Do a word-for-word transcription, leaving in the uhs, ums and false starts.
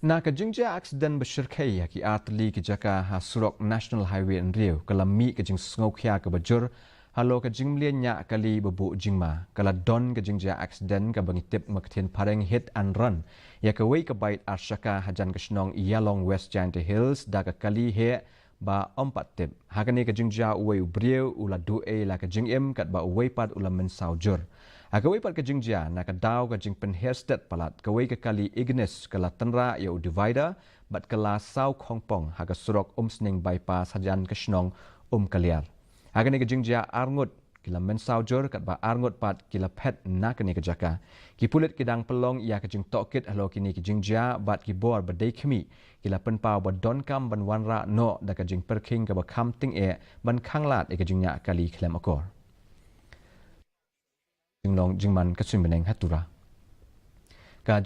Na ka jingjia aksiden ba shyrkhei ha ki artylli ki jaka ha surok National Highway hynriew, ka la mih ka jingsngewkhia kaba jur halor ka jingmlien ñiah kali ba buh jingma. Ka la don ka jingjia aksiden kaba ngi tip ma ka ktien phareng hit and run ïa kawei ka bike arshaka hajan ka shnong Ïalong, West Jaintia Hills, da ka kali heh ba ym pat tip. Ha kane ka jingjia uwei u briew u la duh ei la ka jingim, katba uwei pat u la mynsaw jur. Ha kawei pat ka jingjia, na ka daw ka jingpynher stet palat, kawei ka kali Ignis ka la tynrah ïa u divider bad ka la saw khongpong ha ka surok Umsning Bypass hajan ka shnong Umkaliar. Ha kane ka jingjia ar ngut ki la mynsaw jur, katba ar ngut pat ki la phet na kane ka jaka. Ki pulit ki dang pynlong ïa ka jingtohkit halor kine ki jingjia bad ki bor ba dei khmih ki la pynpaw ba donkam ban wanrah noh da ka jingpyrkhing kaba kham tyngeh ban khanglad ïa ka jingñiah kali khlem akor. Jinglong jingman ka suiñ bneng ha Tura. Ka